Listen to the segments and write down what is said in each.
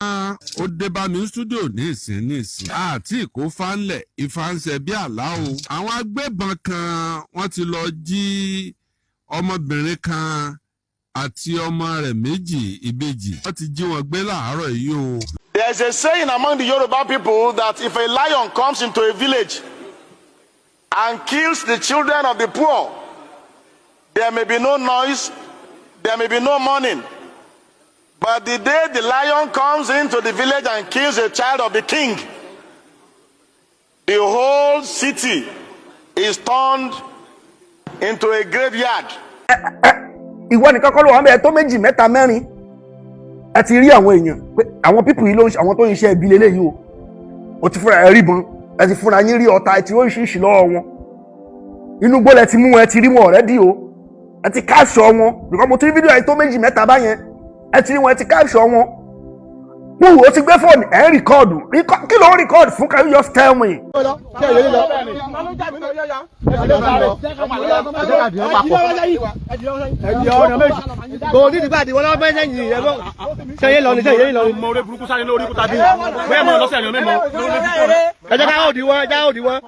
Ó dé bá mi ní studio ní ìsín ní ìsín àti ìkó fánlẹ̀ ìfànsẹ̀ bí àlá o. Àwọn agbébọn kan wọ́n ti lọ jí ọmọbìnrin kan àti ọmọ rẹ̀ méjì ìbejì, wọ́n ti jí wọn gbé láàárọ̀ yìí o. There is a saying among the Yoruba people that if a lion comes into a village and kills the children of the poor, there may be no noise, there may be no mourning. But the day the lion comes into the village and kills a child of the king, the whole city is turned into a graveyard. Ìwọ nìkan kọ́ ló wà ń bẹ̀ tó, méjì, mẹ́ta, mẹ́rin. Ẹ ti rí àwọn èèyàn pé àwọn people yìí ló ń ṣe, àwọn tó ń ṣe ibi lélẹ́yìí o. O ti fúnra ẹ rí bọn, ẹ ti fúnra yín rí ọta, ẹ ti rí oríṣiríṣi lọ́wọ́ wọn. Inú gbó lẹ ti mú wọn, ẹ ti rí wọn already o, ẹ ti capture wọn, because mo ti rí fídíò yẹn tó méjì, mẹ́ta báyẹn. Ẹ ti rí wọn, ẹ ti capture wọn. Wúwo, o ti gbé fóònù, ẹ ń record. Kí ló ń record fún? Can you just tell me? Kò ní ìdìbò àdìwọ́ lọ́wọ́ bẹ́ẹ̀ yìí ẹ̀ bọ́ sẹ́yìn lọ ní sẹ́yìn lọ ní. Mọ orí burúkú sáré lórí kúta bí bẹ́ẹ̀ mọ lọ́sẹ̀ ẹ̀yàn mẹ́mọ́ lórí burúkú. Ẹ jẹ́ ká ó di wọ́n, ẹ jẹ́ ká ó di wọ́n.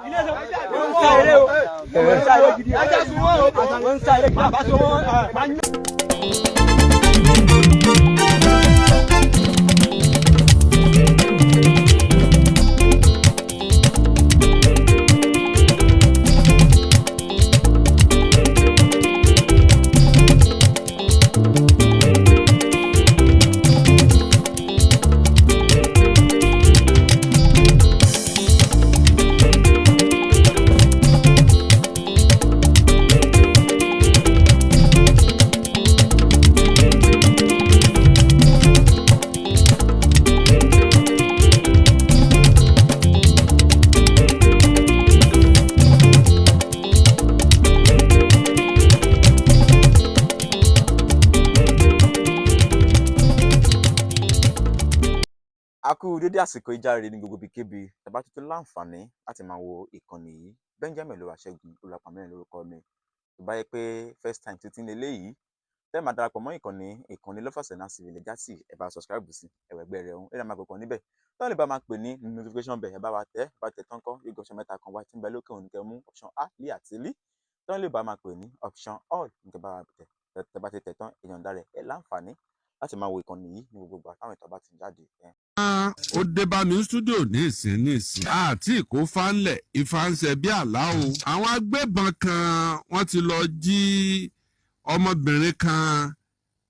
A kú dédé àsìkò ìjáre ní gbogbo ibikíbi tàbá tuntun láǹfààní láti máa wo ìkànnì yìí. Benjamin Olúwaṣẹ́gun Olúwapàmílẹ̀ lórúkọ mi. Tó bá yẹ pé first time títí ní eléyìí tẹ́ máa darapọ̀ mọ́ ìkànnì, ìkànnì Lọ́fàsẹ̀ náà sì lè já sí, ẹ bá subscribe sí ẹ̀wẹ̀gbẹ́ rẹ̀ ọ̀hún ẹ̀rọ máa gbọ̀kan níbẹ̀ tó lè bá máa pè ní notification bell. Ẹ bá wa tẹ́, bá tẹ tán kọ́ yóò gbé option mẹ́ta kan wá tí ń bẹ lókè òun, kẹ́ mú option A lé àti L tó lè bá máa pè ní option all ní kẹ́ bá wa tẹ̀. Tẹ́ bá ti tẹ̀ tán, èèyàn dá rẹ̀ ẹ láǹfààní láti máa wo ìkànnì yìí ní gbogbo ìgbà táwọn ìtọ́ bá ti ń jáde. Ó dé bá mi ní studio ní ìsín ní ìsín àti ìkó fánlẹ̀ ìfànsẹ̀ bí àlá o. Àwọn agbébọn kan wọ́n ti lọ jí ọmọbìnrin kan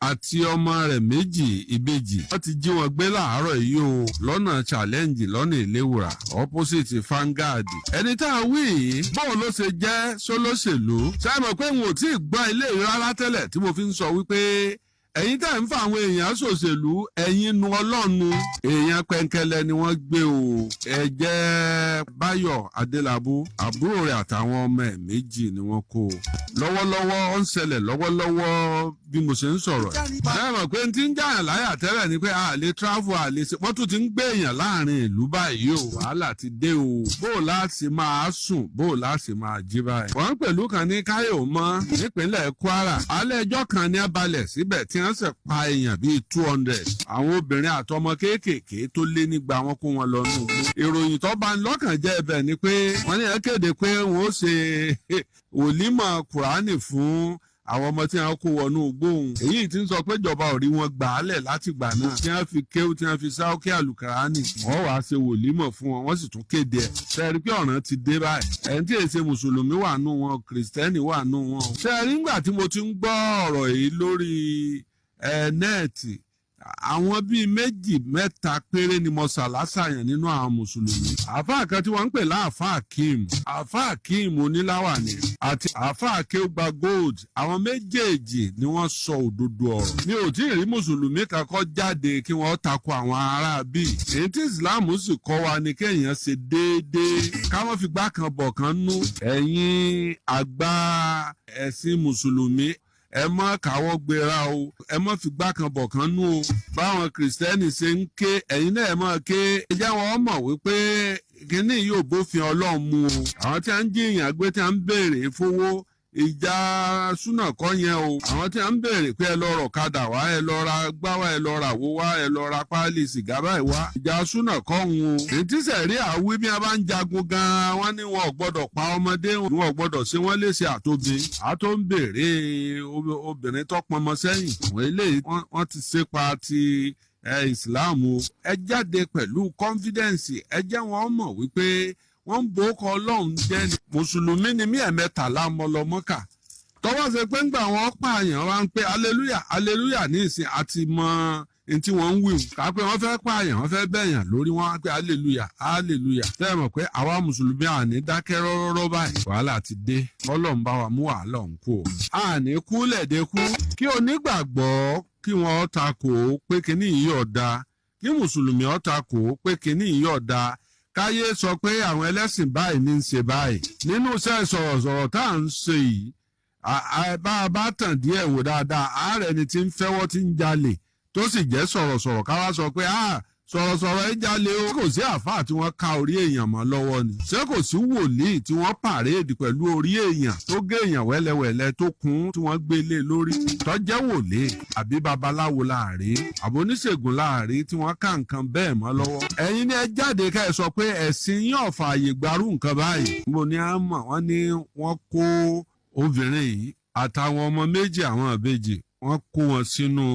àti ọmọ rẹ̀ méjì ìbejì, wọ́n ti jí wọn gbé láàárọ̀ yìí o, lọ́nà Challenge, lọ́nà Ìléwùrà, opposite Vanguard. Ẹni tá a wí yìí, bóun ló ṣe jẹ́ sólóṣèlú? Ṣé mọ̀ pé n ò tí ì gbọ́ ilé yìí rárá tẹ́lẹ̀ tí mo fi ń sọ wípé ẹ̀yin tẹ́ ń fa àwọn èèyàn ṣòṣèlú, ẹ̀yin nu ọlọ́nu èèyàn pẹ̀ǹkẹ̀lẹ̀ ni wọ́n gbé o. Ẹ̀jẹ̀ Báyọ̀ Adélábù, àbúrò rẹ̀ àtàwọn ọmọ ẹ̀ méjì ni wọ́n kó o lọ́wọ́lọ́wọ́. Ó ń ṣẹlẹ̀ lọ́wọ́lọ́wọ́ bí mo ṣe ń sọ̀rọ̀ yìí. Ṣé ẹ mọ̀ pé n ti ń jàyàn láyà tẹ́lẹ̀ ni pé a lè travel, a lè ṣe, wọ́n tún ti ń gbé èèyàn láàrin ìlú báyìí o. Wàhálà ti dé o. Bó o láti máa sùn, bó o láti máa jí báyìí? Wọ́n pẹ̀lú kan ní Káyọ̀ mọ́ nípínlẹ̀ Kwara. Alẹ́ ẹjọ́ kan ní abalẹ̀ síbẹ̀ tí wọ́n sì pa èèyàn bíi 200. Àwọn obìnrin àtọmọ kéékèèké tó lé nígbà wọn kó wọn lọ nù. Ìròyìn tó bá ń lọ́kàn jẹ́ ibẹ̀ ni pé wọ́n ní ẹ kéde pé wọ́n ó ṣe wòlímọ̀ Kùránì fún àwọn ọmọ tí wọ́n kó wọnú gbóhùn. Èyí tí ń sọ pé ìjọba ò rí wọn gbà á lẹ̀ láti gbà náà tí wọ́n fi kéwú, tí wọ́n fi sáókè àlùkàránì, wọ́n wàá ṣe wòlímọ̀ fún wọn, wọ́n sì tún kéde ẹ̀. Sẹ́ẹ̀rí pé ọ̀ràn ti dé báyìí? Ẹni tí èsè mùsùlùmí wà nù wọn, kìrìsìtẹ́nì wà nù wọn. Sẹ́ẹ̀rí ńgbà tí mo ti ń gbọ́ ọ̀rọ̀ yìí lórí ẹ̀ net, àwọn bíi méjì mẹ́ta péré ni mo ṣàlásàyàn nínú àwọn mùsùlùmí. Àáfàá kan tí wọ́n ń pè láàfáà Kim, àáfàá Kim oníláwàní àti àáfàá Kéwùgbà Gold, àwọn méjèèjì ni wọ́n sọ òdodo ọ̀rọ̀. Mi ò tí ì rí mùsùlùmí kan kó jáde kí wọ́n tako àwọn ará bíi. Èyí tí Islam sì kọ́ wa ni kéèyàn ṣe déédéé, káwọn fi gbá kan bọ̀ kan nú. Ẹ̀yin àgbà ẹ̀sìn mùsùlùmí, ẹ má káwọ́ gbéra o, ẹ má fi gbá kan bọ̀ kan nú o. Báwọn kìrìsìtẹ́nì ṣe ń ké, ẹ̀yin náà ẹ má ké. Ẹ jẹ́ wọn mọ̀ wípé kínní yóò bófin Ọlọ́run mu o. Àwọn tí wọ́n ń jiyàn gbé, tí wọ́n ń béèrè fowó. Ìjà súnà kọ́ yẹn o. Àwọn tí wọ́n ń béèrè pé ẹ lọ rọ̀ kadà wá, ẹ lọ ra gbá wá, ẹ lọ ra wo wá, ẹ lọ ra páálí sìgá báyìí wá, ìjà súnà kọ́ ń o. Ètí sẹ̀rí àwí, bí wọ́n bá ń jagun gan-an, wọ́n ní wọn ò gbọ́dọ̀ pa ọmọdé, wọn ò gbọ́dọ̀ ṣe wọ́n léṣe àtòbí àtó ń béèrè obìnrin tó pọnmọ sẹ́yìn. Àwọn eléyìí, wọ́n ti ṣe pa ti Islam o. Ẹ jáde pẹ̀lú confidence, ẹ jẹ́ wọn mọ̀ wípé wọ́n ń bo ọkọ̀ Ọlọ́run jẹ́ ni. Mùsùlùmí ni mí, 13 mọ́ lọ Mọ́kà. Tọ́wọ́ ṣe pé ńgbà wọn pààyàn wá ń pé aleluya aleluya ní ìsìn àti mọ ní tí wọ́n ń wí ká pé wọ́n fẹ́ pààyàn, wọ́n fẹ́ bẹ̀yàn lórí, wọn á pé aleluya aleluya. Tẹ́ ẹ mọ̀ pé àwa mùsùlùmí àní dákẹ́ rọ́rọ́rọ́ báyìí, wàhálà ti dé. Ọlọ́run bá wa mú wàhálà ọ̀hún kú o. Àní kú lẹ̀dẹ̀ kú kí onígbàgbọ́ kí wọ́n takò pé kíní yìí ọ̀dà, kí mùsùlùmí ó takò pé kíní yìí ọ̀dà, káyé sọ pé àwọn ẹlẹ́sìn báyìí ní í ṣe báyìí. Nínú iṣẹ́ sọ̀rọ̀sọ̀rọ̀ tá à ń ṣe yìí, bá a bá tàn díẹ̀ wò dáadáa, ààrẹ ni tí ń fẹ́wọ́ tí ń jalè tó sì jẹ́ sọ̀rọ̀sọ̀rọ̀, ká wá sọ pé sọ̀rọ̀sọ̀rọ̀ ẹ jalè o. Kò sí àáfàá tí wọ́n ká orí èèyàn mọ́ lọ́wọ́ ni? Ṣé kò sí wòlíì tí wọ́n parade pẹ̀lú orí èèyàn tó gé èèyàn wẹ́lẹ́wẹ́lẹ́ tó kún tí wọ́n gbé lé lórí tó jẹ́ wòlíì, àbí babaláwo láàrí, àbí oníṣègùn láàrí tí wọ́n ká nǹkan bẹ́ẹ̀ mọ́ lọ́wọ́? Ẹ̀yin ni ẹ jáde ká ẹ sọ pé ẹ̀sìn yín ò fààyè gbarú nǹkan báyìí. Mo ní á mọ̀, wọ́n ní wọ́n kó obìnrin yìí àtàwọn ọmọ méjì, àwọn ìbejì, wọ́n kó wọn sínú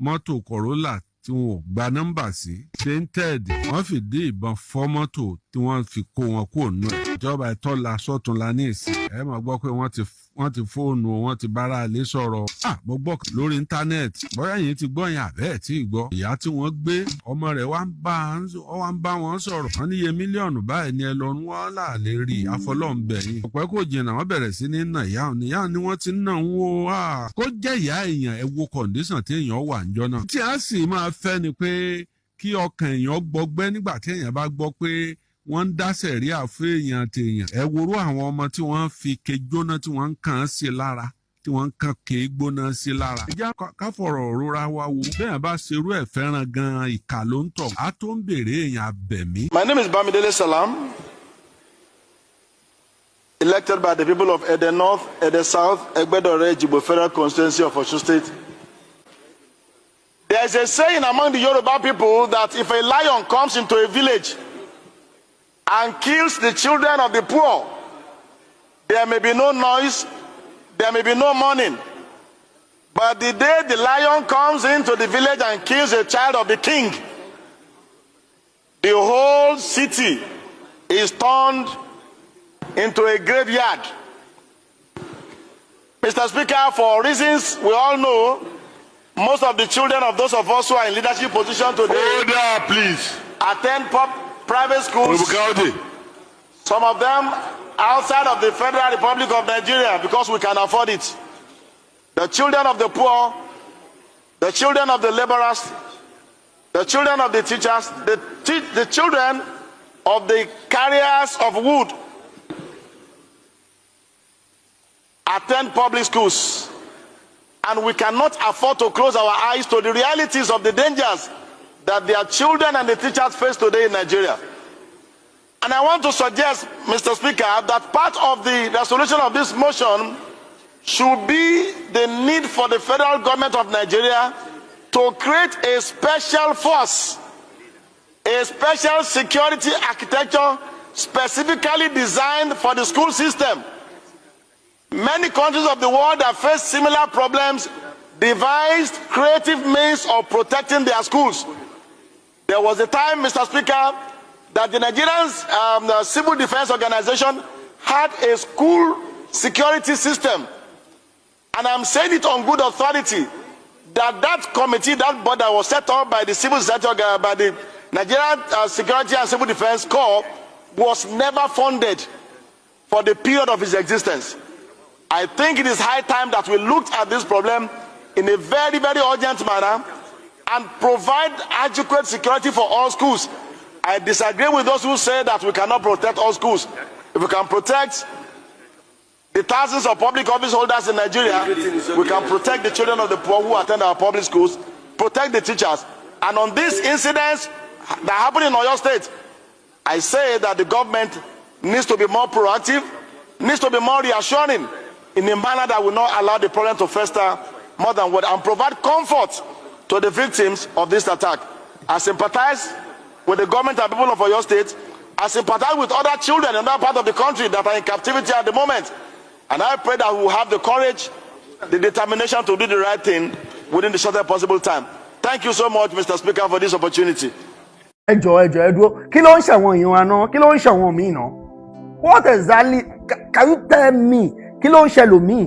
mọ́tò Corolla tí wọn ò gba nọ́mbà sí, tainted. Wọ́n fìdí ìbọn fọ́ mọ́tò tí wọ́n fi kó wọn kúrò nù ẹ̀. Ìjọba ìtọ́la sọ́túnla ní ìsìn, ẹ máa gbọ́ pé wọ́n ti fóònù, wọ́n ti bára ilé sọ̀rọ̀. Ah, mo gbọ́ lórí íńtánẹ́ẹ̀tì, bóyá yìí ti gbọ́ yẹn àbẹ́ ẹ̀ tí ì gbọ́. Ìyá tí wọ́n gbé ọmọ rẹ̀ wá ń bá wọn sọ̀rọ̀. Wọ́n níye mílíọ̀nù báyìí ni ẹ lọ wọ́n là lè rí àfọlọ́ǹbẹ̀ yìí. Ọ̀pẹ́ kò jìnnà, wọ́n bẹ̀rẹ̀ sí ní nà ìyá òní. Ìyá ni wọ́n ti ń nà ń wo. Kó jẹ́ ìyá èèyàn, ẹ wo condition tí èèyàn wà níjọ́ náà. Tí a sì máa fẹ́ ni pé kí ọkàn èèyàn gbọgbẹ́ nígbà tí èèyàn bá gbọ́ pé wọ́n ń dá sẹ̀ríà fún èèyàn tèèyàn. Ẹ worú àwọn ọmọ tí wọ́n fi ke jóná, tí wọ́n ń kàn án sí lára, tí wọ́n ń kàn ké gbóná sí lára. Ẹ jẹ́ ká fọ̀rọ̀ rora wa wo, bẹ́ẹ̀ bá ṣerú ẹ̀ fẹ́ràn gan-an, ìkà ló ń tọ̀ á tó ń béèrè èèyàn abẹ̀mí. My name is Bamidele Salam, elected by the people of Ede North, Ede South, Egbedore, Ejigbo Federal Constituency of Osun State. There is a saying among the Yoruba people that if a lion comes into a village and kills the children of the poor, there may be no noise, there may be no mourning. But the day the lion comes into the village and kills a child of the king, the whole city is turned into a graveyard. Mr. Speaker, for reasons we all know, most of the children of those of us who are in leadership position today Order, please. Attend private schools, Honorable Kayode. Some of them outside of the Federal Republic of Nigeria because we can afford it. The children of the poor, the children of the laborers, the children of the teachers, the children of the carriers of wood attend public schools. And we cannot afford to close our eyes to the realities of the dangers that their children and the teachers face today in Nigeria. And I want to suggest, Mr. Speaker, that part of the resolution of this motion should be the need for the federal government of Nigeria to create a special force, a special security architecture specifically designed for the school system. Many countries of the world that face similar problems devised creative means of protecting their schools. There was a time, Mr. Speaker, that the Nigerian the Civil Defense Organization had a school security system. And I'm saying it on good authority that that committee, that board that was set up by the Civil Society, by the Nigerian Security and Civil Defense Corps, was never funded for the period of its existence. I think it is high time that we looked at this problem in a very, very urgent manner and provide adequate security for all schools. I disagree with those who say that we cannot protect all schools. If we can protect the thousands of public office holders in Nigeria, we can protect the children of the poor who attend our public schools, protect the teachers. And on these incidents that happened in Oyo State, I say that the government needs to be more proactive, needs to be more reassuring. in a manner that will not allow the problem to fester more than what and provide comfort to the victims of this attack. I sympathize with the government and people of Oyo State. I sympathize with other children in other parts of the country that are in captivity at the moment. And I pray that we will have the courage, the determination to do the right thing within the shortest possible time. Thank you so much, Mr. Speaker, for this opportunity. Ẹ jọ, ẹ jọ, ẹ dúró. Kí ló ń ṣàwọn èèyàn wa náà? Kí ló ń ṣàwọn míì náà? What exactly can you tell me? Kí ló ń ṣẹlòmíì?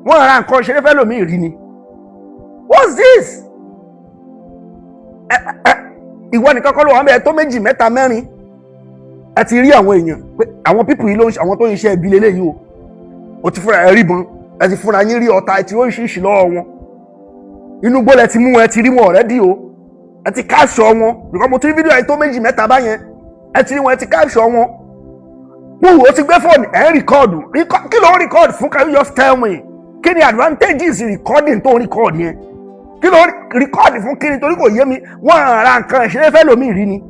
Wọ́n ra nǹkan ṣeré fẹ́ lòmíì rí ni. What's this? Ẹ ẹ, ìwọ nìkan kọ́ ló wà ń bẹ, tó méjì, mẹ́ta, mẹ́rin. Ẹ ti rí àwọn èèyàn pé àwọn people yìí ló ń ṣe, àwọn tó ń ṣe ibi lélẹ́yìí o. O ti fúnra ẹ rí bọn, ẹ ti fúnra yín rí ọta, ẹ ti rí oríṣiríṣi lọ́wọ́ wọn. Inú gbó lẹ ti mú wọn, ẹ ti rí wọn already o, ẹ ti capture wọn, because mo ti rí fídíò yẹn tó méjì, mẹ́ta báyẹn. Ẹ ti rí wọn, ẹ ti capture wọn. Wúwo, ó ti gbé fóònù, ẹ ń record. Kí ló ń record fún? Can you just tell me, kí ni advantages recording tó ń record yẹn? Kí ló ń record fún? Kí ni? Torí kò yé mi. Wọ́n ra nǹkan ìṣeré fẹ́ lómi rí ni.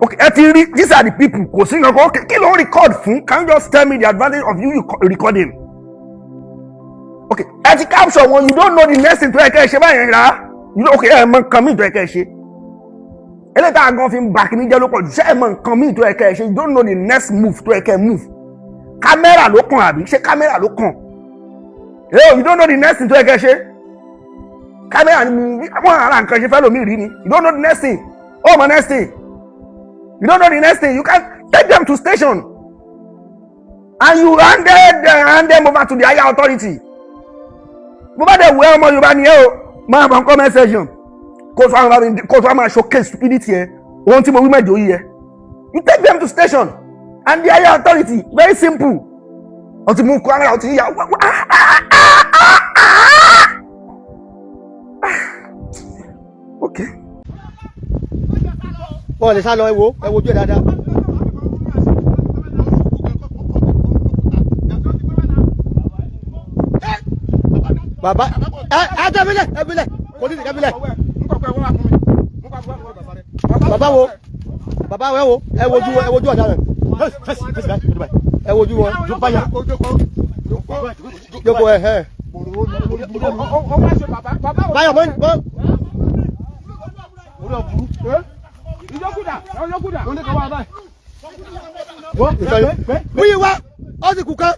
Ok, ẹ ti rí, these are the people. Kò sí nǹkan kan. Ok, kí ló ń record fún? Can you just tell me the advantage of you recording? Ok, ẹ ti capture wọn. You don't know the next thing tó yẹ kẹ́ ẹ ṣe báyẹn rà. You know, ok, ẹ mọ nǹkan míì tó yẹ kẹ́ ẹ ṣe. Eléyìí tá a gan fi ń ba kíní jẹ́ ló pọ̀ jù. Ṣé ẹ mọ nǹkan míì tó yẹ kẹ́ ẹ ṣe? You don't know the next move tó yẹ kẹ́ ẹ move. Kámẹ́rà ló kàn, àbí ṣé kámẹ́rà ló kàn? Yo, you don't know the next thing tó yẹ kẹ́ ẹ ṣe. Kámẹ́rà ni wọ́n ara nǹkan ṣe fẹ́ lómi rí ni. You don't know the next thing. Oh, my, next thing, you don't know the next thing. You can take them to station and you hand them over to the higher authority. Bó bá dẹ̀ wẹ́, ọmọ Yorùbá ni ẹ o, máa bọ̀ comment section, kó tó àwọn kó tó àwọn máa showcase stupidity ẹ. Ohun tí mo wí mẹ́jọ yìí ẹ, you take them to station and the higher authority, very simple. O ti mú kámẹ́rà, o ti yà wá. Ah, ah, ah, ah, ah. Okay. Wọn lè sá lọ. Ẹ wo, ẹ wojú ẹ dáadáa. Bàbá ẹ ẹ tẹ bílẹ̀, ẹ bílẹ̀, kò ní ìdíkẹ́ bílẹ̀. Bàbá wo, bàbá ẹ wo, ẹ wojú, ẹ wojú ọ̀daràn, ẹ wojú wọn. Jókòó ẹ ẹ. Báyọ̀ mọ́ mọ́. Múyì wá, ó sì kú kán.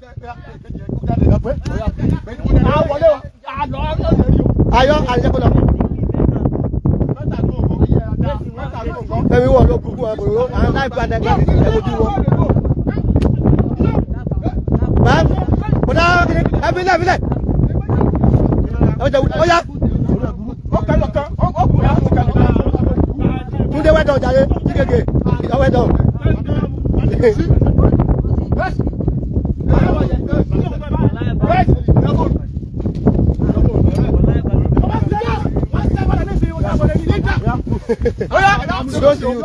Ayọ̀ àjẹkọ̀lọ̀. Ẹ̀mí wọ̀ ló kúkú ẹ̀ kòrò àwọn láì gba ẹgbẹ́ ẹ̀ wojú wọn. Bàá kòdà ẹbílẹ̀ ẹbílẹ̀. Ó yá. Túndé wẹ́dọ̀ jàre, jígègè, wẹ́dọ̀.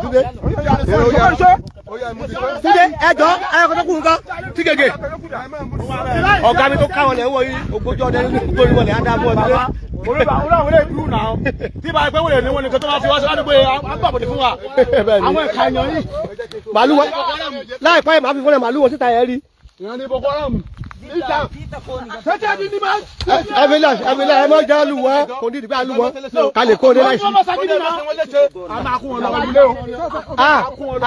Túndé Túndé ẹjọ́ ẹ̀kọ́ kù nǹkan jígègè. Ọ̀gá mi tó káwọn lẹ̀ ń wọ yìí, ogójì ọdẹ nínú gbórí wọlé á dáa fún ọ Túndé. Olórí àwọn ilé ìdúró náà tí bá pẹ́ wọlé ní wọn nìkan tó máa fi wá sí ládùúgbò yẹn agbábọ̀dé fún wa. Àwọn ẹ̀ka èèyàn yìí. Màálù wọn láìpẹ́ yìí, màá fi fúnlẹ̀ màálù wọn síta yẹn rí. Ìran ní Boko Haram. Ẹbílẹ̀ ẹbílẹ̀, ẹ mọ̀ jẹ́ lù wọ́n, kò ní ìdìbò àlù wọ́n ká lè kó o dé láìsí. A máa kún wọn lọ wọlé o. A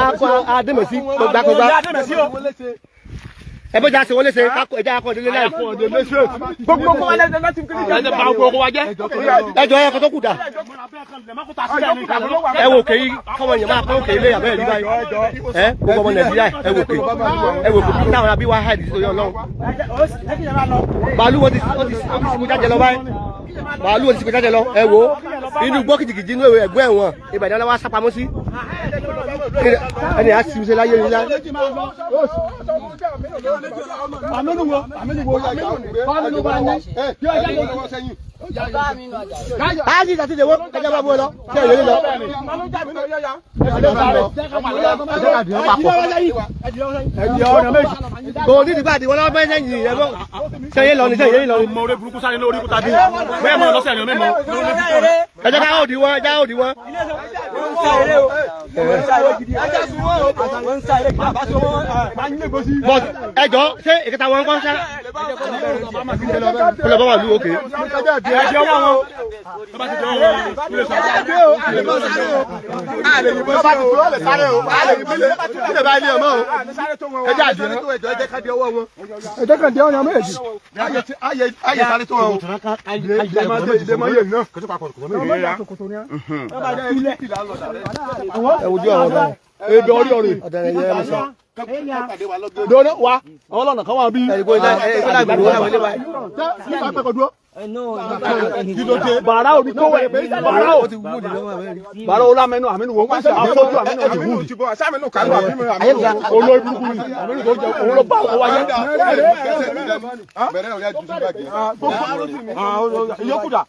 a kó adémọ̀sí kọgbàkọgbà. Ẹ bó já ṣe wọlé ṣe kákó ẹja akọ délé láì. Gbogbo kó wa lẹ́sẹ̀ láti fi kíni. Ẹ bá gbogbo wa jẹ́. Ẹjọ ẹ kó tó kù dà. Ẹ wo òkè yìí, kọ́mọ yẹn máa kọ́ òkè ilé àbẹ́rẹ́ rí báyìí. Ẹ gbogbo ọmọ Nàìjíríà, ẹ wo òkè, ẹ wo òkè bí táwọn abí wá hàìdì sí torí Ọlọ́run. Màálù wọn ti ó ti ó ti sìnkú jáde lọ báyìí. Màálù wọn ti sìnkú jáde lọ. Ẹ wo inú igbó kìjìkìjì, inú ẹgbẹ́ ẹ̀wọ̀n Ìbàdàn la wá sápamọ́ sí. Ẹni à sì ṣe láyé nílá. Ájì àti ìdèwọ́ ẹjẹ́ bá bú ẹ lọ. Ṣé èyí lọ? Kò ní ìdìbò àdìwọ́ lọ́wọ́ bẹ́ẹ̀ sẹ́yìn rẹ̀ bọ́. Sẹ́yìn lọ ni, sẹ́yìn lọ ni. Mọ orí burúkú sáré lórí kúta bí bẹ́ẹ̀ mọ lọ́sẹ̀ ni mẹ́mọ́. Ẹ jẹ́ ká òdì wọn, ẹ jẹ́ ká òdì wọn. But ẹ jọ, ṣé ìkẹta wọn kọ́ sá? Kó lọ bá wà lú òkè. Ẹ jẹ́ wọn o. Tó bá ti jẹ́ wọn o. Ilé sọ. Ẹjẹ kan dé ọyàn méjì. Ayé sáré tó wọn o. Ẹ wojú àwọn ọ̀daràn. Ebi orí ọ̀rẹ́. Ọ̀daràn yẹn ẹ sọ. Dọ́nà wa àwọn ọlọ́nà kan wà bí. Ẹ kó ilé ìgbàlódé wọn lé báyìí. Bàrà òní tó wẹ̀ bàrà ò bàrà ó lámẹ́nu àmínú wọ́n pàṣẹ àfọ́jú àmínú àti wúdi. Olórí burúkú ni àmínú tó jẹ òun ló bá àwọn wáyé. Ìyókùdà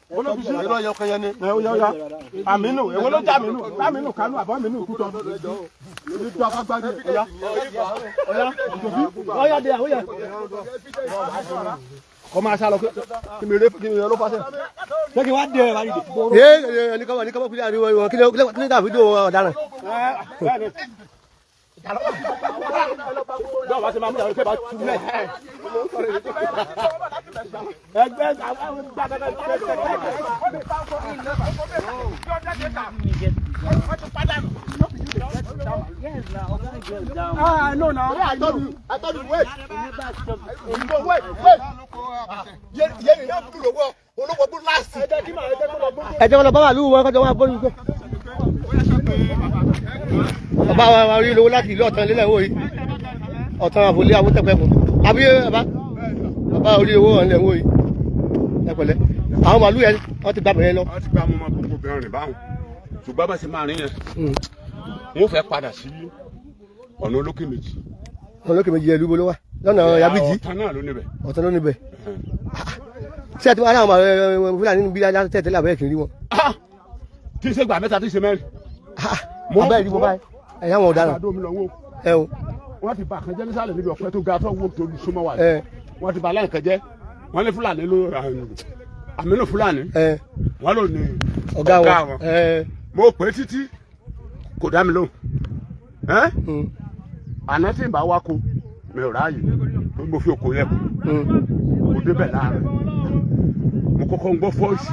àmínú èwo ló jẹ́ àmínú àmínú kánú àbọ̀ àmínú kútọ́. Ọ̀yà dé àwọn yà. Kọ́ máa sá lọ kí mi ré kí mi ló fàṣẹ. Ṣé kí wá dé ẹ wá dìde? Ee ẹni kọ́ ní kọ́ kúlẹ̀ àríwọ̀ ìwọ̀n kí ló dà fídíò ọ̀daràn. Bẹ́ẹ̀ wá sí máa mú ìyàwó pé bá túlẹ̀. Ẹgbẹ́ àwọn gbàgbàgbà. Ah, no, no. I told you, I told you, wait. Wait, wait. Yẹ́nì náà dúró wọ́, olówó bú láàsì. Ẹ jẹ́ wọn lọ bá wà lú wọn kọjọ wọn bọ́ọ̀lù gbọ́. Bàbá wa wa rí lówó láti ìlú Ọ̀tàn lélẹ̀ wò yìí. Ọ̀tàn àbòlé àwòtẹ́pẹ́kùn. Àbí bàbá bàbá orí owó ọ̀nlẹ̀ wò yìí. Ẹ pẹ̀lẹ́. Àwọn màlúù yẹn wọ́n ti gbà bẹ̀rẹ̀ lọ. Wọ́n ti gba ọmọ gbogbo obìnrin rìn báwọn, ṣùgbọ́n bá ṣe máa rìn yẹn, wọ́n fẹ́ padà sí ọ̀nà olókè méjì. Ọ̀nà olókè méjì ẹlú ló wà lọ́nà Yabiji. Ọ̀tàn náà ló níbẹ̀. Ọ̀tàn ló níbẹ̀. Ṣé ẹ ti wá láwọn Fúlàní níbi tẹ́tẹ́lẹ̀ àbẹ́rẹ́ kì í rí wọn? Tí í ṣe gbà mẹ́ta, tí í ṣe mẹ́rin. Abẹ́rẹ́ rí wọn báyìí. Ẹ̀yà wọn ọ̀daràn. Àdó mi lọ wó. Ẹ o. Wọ́n ti bà kan jẹ́ nísàlẹ̀ níbi ọ̀pẹ tó ga tó wó tó súnmọ́ wa. Ẹ. Wọ́n ti bà aláìkan jẹ́. Wọ́n ní Fúlàní ló Àmínú Fúlàní. Ẹ. Wọ́n lò ní Ọ̀gá wọn. Ẹ. Mo pè é títí kò dá mi lóhùn. Ẹ́ àná tí ń bá wá ko mi ò ráàyè tó mo fi òkò yẹ kó mo débẹ̀ láàárọ̀, mo kọ́kọ́ ń gbọ́ fọ́ọ̀sì,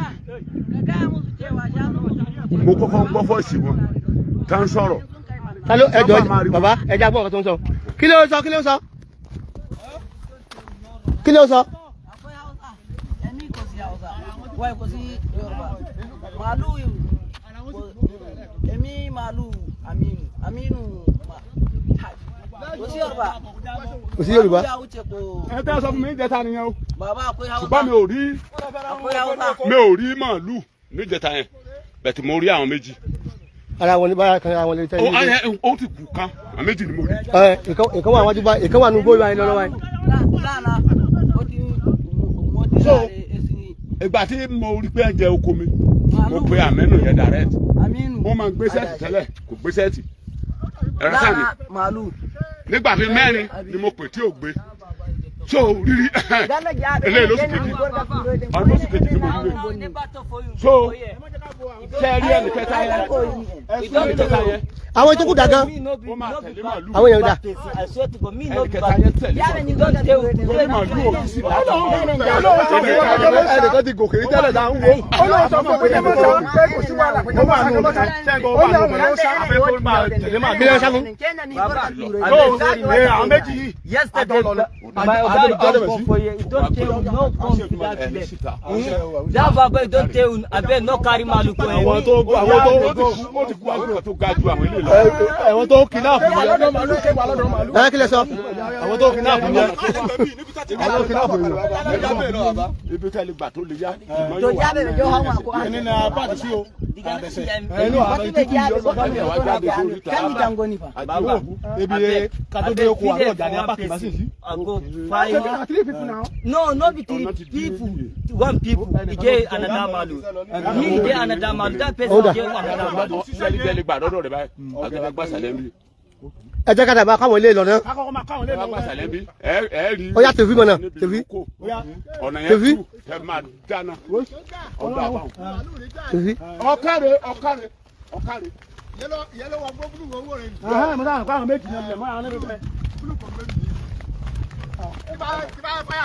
mo kọ́kọ́ ń gbọ́ fọ́ọ̀sì wọn tá ń sọ̀rọ̀. Ta ló ẹjọ́ bàbá ẹjẹ́ agbọ́ ọ̀kan tó ń sọ. Kí ló ń sọ? Kí ló ń sọ? Kí ló ń sọ? Akwai Hausa, ẹni kò sí Hausa, wai kò sí Yorùbá. Màálù èmi màálù Aminu, Aminu kò sí Yorùbá. Kò sí Yorùbá. Ẹ tẹ́ sọ fún mi níjẹta nìyẹn o. Bàbá akwai Hausa. Ṣùgbọ́n mi ò rí Akwai Hausa. mi ò rí màálù níjẹta yẹn, bẹ̀tẹ̀ mo rí àwọn méjì. Ara wọn ní bára kan ara wọn lè tẹ́lẹ̀. Ó ti kù kan, àwọn méjì ni mo rí. Ẹ ìkan wà wájú báyìí, ìkan wà nù gbóyè báyìí lọ́wọ́ báyìí. Lánàá ó ti mo ti So, láre èsì. Ìgbà tí mo rí pé ẹ jẹ oko mi, mo pe Aminu yẹn direct. Aminu. Ó máa ń gbé sẹ́ẹ̀tì tẹ́lẹ̀, kò gbé sẹ́ẹ̀tì. Ẹ̀rọ sáà mi Lánàá màálù. Nígbà bíi mẹ́rin ni mo pè tí ò gbé. So rírí eléyìí lóṣù kejì, ọdún oṣù kejì tí mo rí rè. So ṣe rí ẹnì kẹta yẹn, ẹnì kẹta yẹn Àwọn tó kù dà gan. ó máa tẹ̀lé màálù. Àwọn èèyàn dà. Ẹnì kẹta yẹn tẹ̀lé màálù torí màálù ò sí. Ẹnìkan ti gòkè tẹ́lẹ̀ tá à ń wo. Ó lóun sọ fún pé kí wọ́n sọ pé kò sí wàhálà, pé kí wọ́n sá. Ó ní àwọn ló sá. Kí ló ń sá fún? Àwọn méjì yìí. Yesterday, my oga don come for here. He don tell you no come to that place. That baba don tell you abeg no carry malu for Àwọn here. tó àwọn tó ó ti kú, àwọn tó ga ju àwọn ilé lọ. Àwọn tó kidnap yẹn. Ẹ kí lẹ sọ? Àwọn tó kidnap yẹn. Àwọn tó kidnap yẹn. Ibi tẹ́lẹ̀ gbà tó lè yá. Ẹni na bá ti sí o. Ẹnu àbẹ̀ títí Ebi kátó oko àlọ́ ọ̀jà ni apá kìí bá sì sí. I go find. No, no be three people. One people, he get another malu. Me get another malu. That person get another malu. Sẹ́lí tẹ́lẹ̀ gbà dọ́dọ̀ rẹ̀ báyìí. Àgbẹ̀ gbàsàlẹ̀ ń bí. Ẹ jẹ́ ká dàbà káwọn ilé lọ náà. Kakọ́kọ́ máa káwọn lé lọ. Gbàsàlẹ̀ ń bí. Ẹ ẹ rí. Ó yá, tèfí mọ̀nà tèfí. Ọ̀nà yẹn Tèfí. tú ẹ máa dáná. Ọ̀dà àbáwọn. Tèfí. Ọ̀kàrẹ̀, ọ̀kàrẹ̀, ọ̀kàrẹ̀. Ẹ̀hẹ́n, mo dáhùn káwọn méjì náà lẹ̀ mọ́ àwọn ẹlẹ́gbẹ̀ẹ́.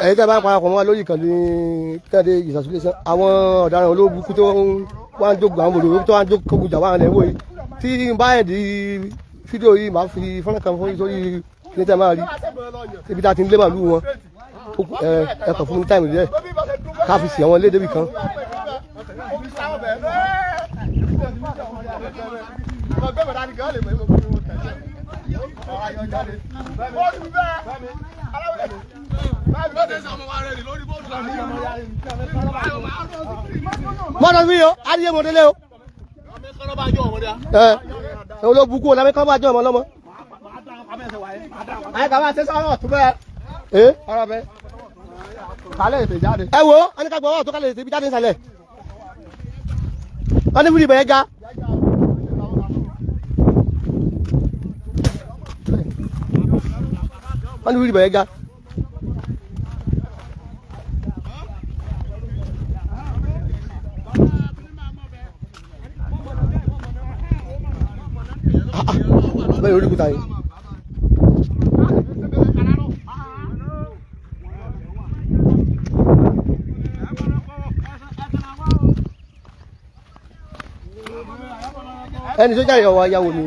Ẹ̀yin tẹ́ bá parapọ̀ mọ́ wa lórí ìkànnì Kẹ́hìndé Ìsàsílẹ̀sán, àwọn ọ̀daràn olóògùn tó ń wá ń jókòó, àwọn olóògùn tó wá ń jókòó jà wà lẹ́wọ̀ yìí. Tí n bá ẹ̀ di fídíò yìí, máa fi fọ́nrán kan fún yín sórí ní tẹ́ máa rí ibi tá a ti ń lé màlúù wọn. Ẹ ẹ kàn fún mi ní time díẹ̀ ká fi sì àwọn ilé débì kan. Mọ́tò mi yọ adìyẹ mọ́tò o. Ẹ ẹ olóbùkún o lamẹ́kọ́ bá jọ ọmọ lọ́mọ. Ayé ká máa ṣe sọ́rọ̀ ọ̀tún bẹ́ẹ̀. Ẹ Ọ̀rọ̀ bẹ́ẹ̀. Kálẹ̀ ètè jáde. Ẹ wo, wọn ní ká gbọ́ ọwọ́ tó ká lè tẹ̀bi jáde nísàlẹ̀. Wọ́n ní fúdi bẹ̀rẹ̀ ga. Wọ́n ní fúdi bẹ̀rẹ̀ ga. Ah, ah, bẹ́ẹ̀ orí kúta yìí. Ẹni tó jáde ọwọ́ ayáwo ni.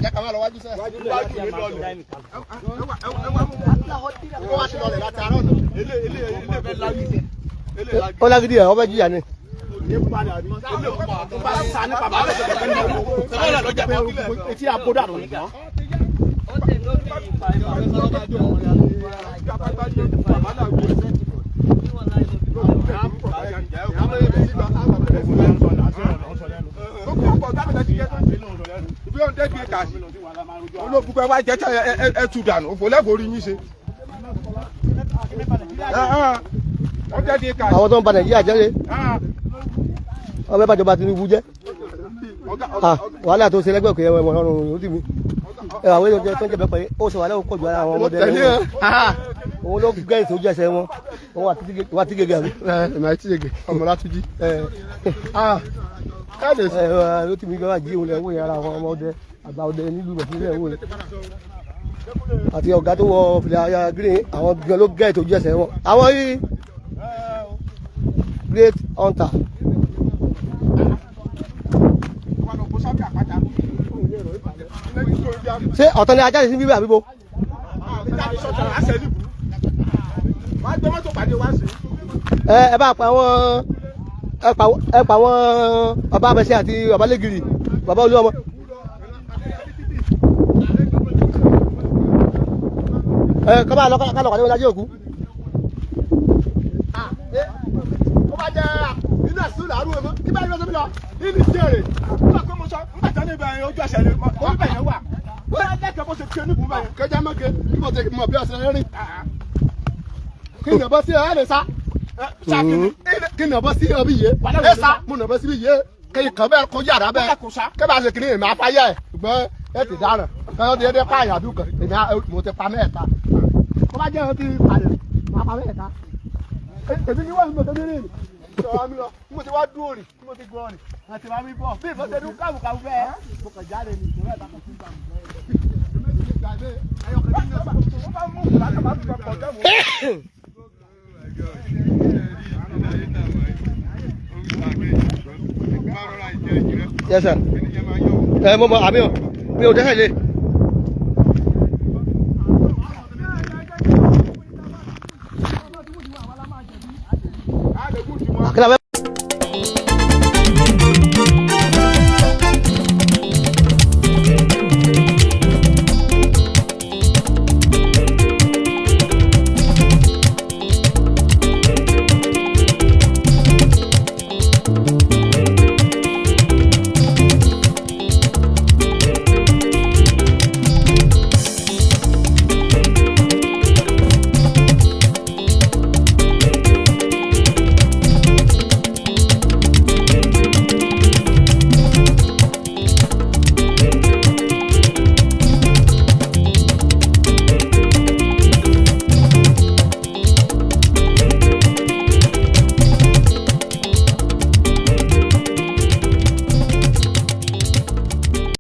Jẹ́ ká máa lọ wájú sẹ́. Ó wá sí lọlẹ̀ láti àárọ̀ náà. Ó lágídí ẹ̀ ọbẹ̀ jìyà ni. Etí àbúdà ló ń bọ̀. Ote no be five. Olóògùn ẹ wá jẹ́ ẹ tú dànù òfò lẹ́fọ̀ọ́ orí yín ṣe. Wọ́n jẹ́ di kà. Àwọn tó ń ba Nàìjíríà jẹ́ rè wọ́n fẹ́ bàjọba Tinubu jẹ́. Ah, wàhálà tó ṣe lẹ́gbẹ̀ẹ́ òkè ẹ̀wọ̀n ọ̀run ó dì mí. Ẹ àwọn èèyàn tó ń jẹ́ bẹ́ẹ̀ pé ó ṣe wàhálà, ó pọ̀ ju ara àwọn ọmọdé rẹ̀. Òun ló gẹ́ ètò ojú ẹsẹ̀ wọn, òun àti gègé àbí. Èmi àti Gègé ọmọ Látúnjí. Ẹ ẹ ló ti mi gbọ́dọ̀ jí òun lẹ́wọ́ yẹn ara àwọn ọmọdé àgbà ọdẹ nílùú bẹ̀ sílẹ̀ wò àti ọ̀gá tó wọ fìlà green, àwọn gan ló gẹ́ ètò ojú ẹsẹ̀ wọn, àwọn yìí great hunter. Ṣé ọ̀tọ̀ ni ajá yìí sí bíbí àbíbo? Ẹ ẹ bá pa àwọn, ẹ pa àwọn bàbá abẹsẹ àti bàbá lẹgìrì, bàbá olúwọmọ. Ẹ kọ́ bá lọ ká lọ pàdé wọn lájẹ́ òkú. Ó bá jẹ́ inú ẹ̀sùn làárù ẹ̀ mọ́. Kí bá yọ sọ́mi lọ, ìní jèrè. Nígbà pé mo sọ, nígbà tí wọ́n ní ibẹ̀ yẹn ojú ẹsẹ̀ ni mo níbẹ̀ yẹn wà. Wọ́n á lẹ́kẹ̀ẹ́ bó ṣe ti oníbùú bẹ́ẹ̀. Kẹjá mọ́kẹ́ kí mo ti mọ̀ bí ọ̀sẹ̀ rìn. Kí ni ọ̀bọ sí ẹ̀ lè sá? Kí ni ọ̀bọ sí ọbí yé? Ẹ sá, mo nà ọ̀bọ síbi yé. Kí kàn bẹ́ẹ̀ kó yàrá bẹ́ẹ̀. Kí bá ṣe kiri èmi afáyà ẹ̀ ṣùgbọ́n ẹ ti dáràn. Kí wọ́n ti dé pààyàn àbí kan, èmi mo ti pa mẹ́ẹ̀ta. Kó bá jẹ́ ohun tí pàdé, máa pa mẹ́ẹ̀ta. Èmi ni wọ́n mi mọ̀ tó ní rìn. Sọ̀rọ̀ mi lọ, mo ti wá dúró rìn, mo ti gbọ́ rìn, àti wá mi bọ̀. Bí ìfọ́sẹ̀ ní kàwùkàwù bẹ́ẹ̀, mo kàn jáde ní ìṣòro ẹ̀ta kan sí ìgbà mi. Yes sir. Ẹ mo mọ àmì o, mi ò dẹ́sẹ̀ lé. Àkàlà.